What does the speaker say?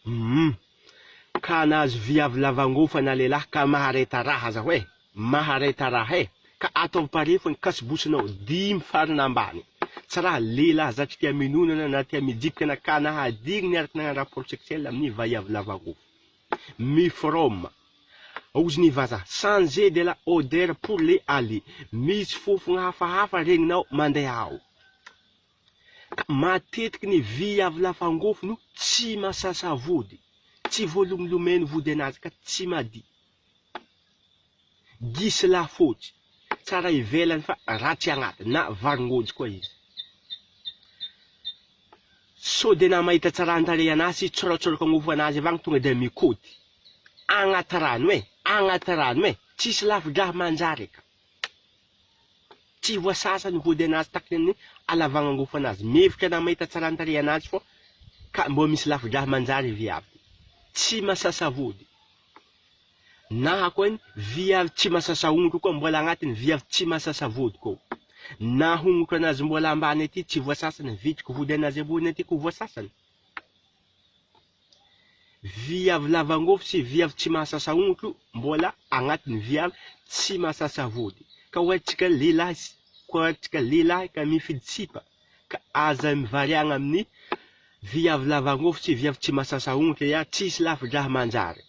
Humm. Ka nahazo viavy lavangofo na lehilahy ka mahareta raha aza hoe mahareta raha e! Ka ataovy pare fony kasibosinao dimy farina ambany. Tsy raha lehilahy zatry tia minonana na tia mijipika na ka nahadigny niaraka nagnano rapport sexuel amin'ny vaiavy lavangofo. Mifrôma. Ozy ny vazaha, changer de la odeur pour le aller. Misy fofogna hafahafa regninao mandeha ao. Ka matetiky ny viavy lafangofo no tsy masasa vody, tsy voalomilomeno vody anazy ka tsy madio. Gisy lafotsy, tsara ivelany fa ratsy agnatiny na varingôjy koa izy. Sao dia na mahita tsaran-tarehy anazy sy tsoratsoroka angofo anazy avy agny tonga dia mikôty. Agnaty rano e, agnaty rano e, tsisy lafi-draha manjary ka. Tsy voasasa ny vody anazy takiny ny halavagna angofo anazy. Mihevitra na mahita tsaran-tarehy anazy fô ka mbô misy lafi-draha manjary viavy. Tsy masasa vody. Na koa ny viavy tsy masasa hongotra koa mbola agnatiny viavy tsy masasa vody koa. Na hongotra anazy mbola ambany aty tsy voasasany, vitriko vody anazy ambony aty ko voasasany. Viavy lavangofo sy viavy tsy mahasasa hongotro mbola agnatiny viavy tsy mahasasa vody. Ka ho antsika lehilahy koa antsika lehilahy ka mifidy sipa ka aza mivariagna amin'ny viavy lavangofo sy viavy tsy mahasasa hongotro ya tsisy lafi-draha manjary.